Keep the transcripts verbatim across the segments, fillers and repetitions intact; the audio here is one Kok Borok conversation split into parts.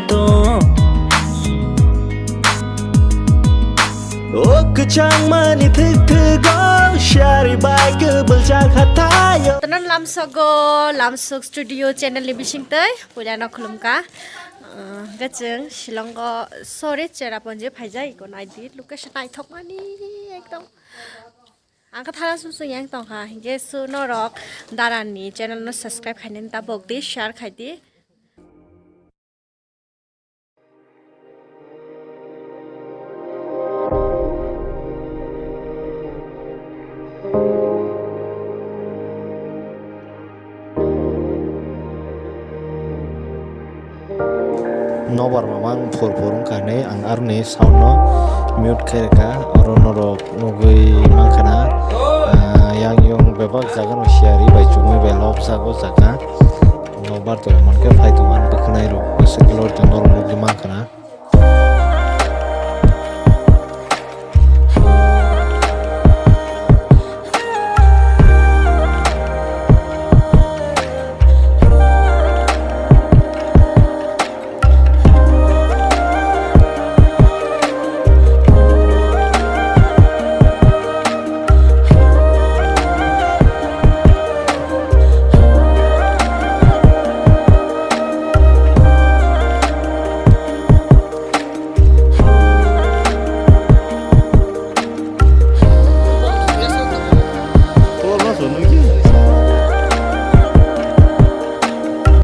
to. O kwchangmani thik thik o, shari bai kwbwlchak hathaio. Tano lamsogo, Lamsok Studio channel ni bisingtwi puila no khulumkha. Uh, gacheng Shillong o, sorry, Cherrapunji phaijai ko naidi, location naithokmani ekdom. Ang kha thana sumsung yang tongkha, hinkhe su norok Daran ni channel no subscribe khainani tabok di, share khai di. Nobar mamang phur phur wngkha hinwi ang aroni sound no mute khe rwkha, oro norok nugwi mankha na, ah, yang yung bebak jaga no siyari bai chumui bai lobjak o jaga. Nobar to emon khe phai tongo, ang bwkhwnai rok bwswk lori tongma rok nugwi mankha na.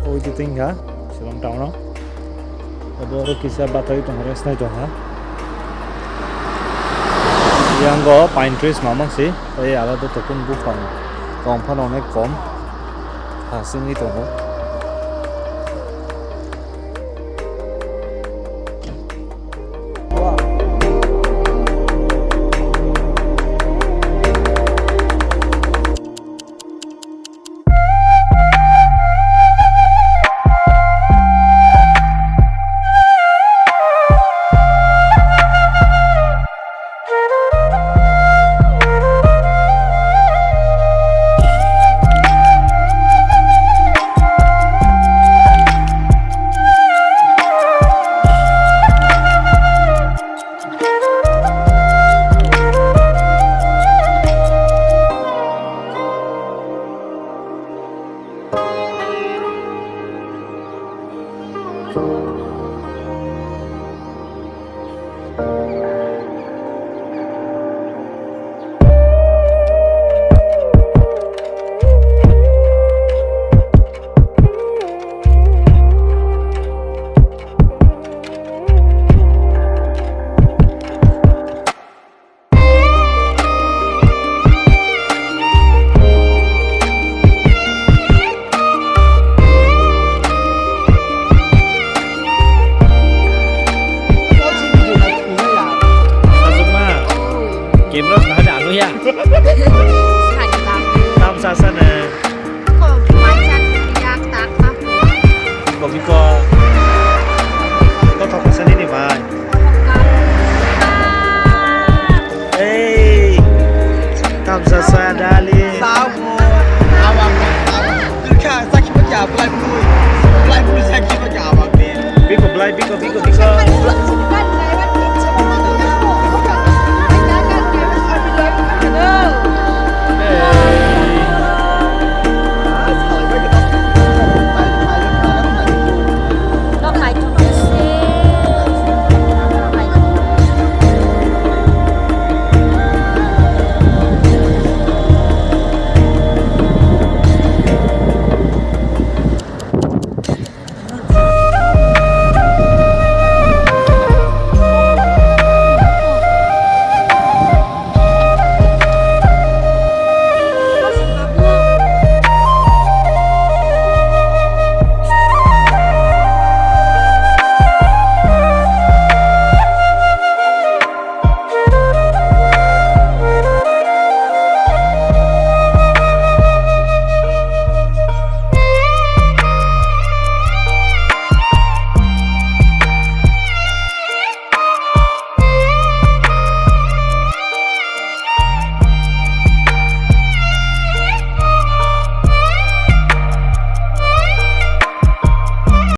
Oi, di tingga, Shillong town o. Abo oro kisa batwi tongo, rest nai tongo. Yango pine trees mamang si, tei alada tokun buphang tong phano onek kom. Ha, singwi tongo. Aswkma. Camera sahani anu ya. Sani bang. Tam sasa na. Ko mai chan ya tak ma. Biko biko. Kothok kasa nini bai. Ei, tamsa saya dali. Sabo. Awak, awak. Kha sakhi bacha, belai bui. Belai bui sakhi bacha, awak de. Biko belai, biko, biko, biko.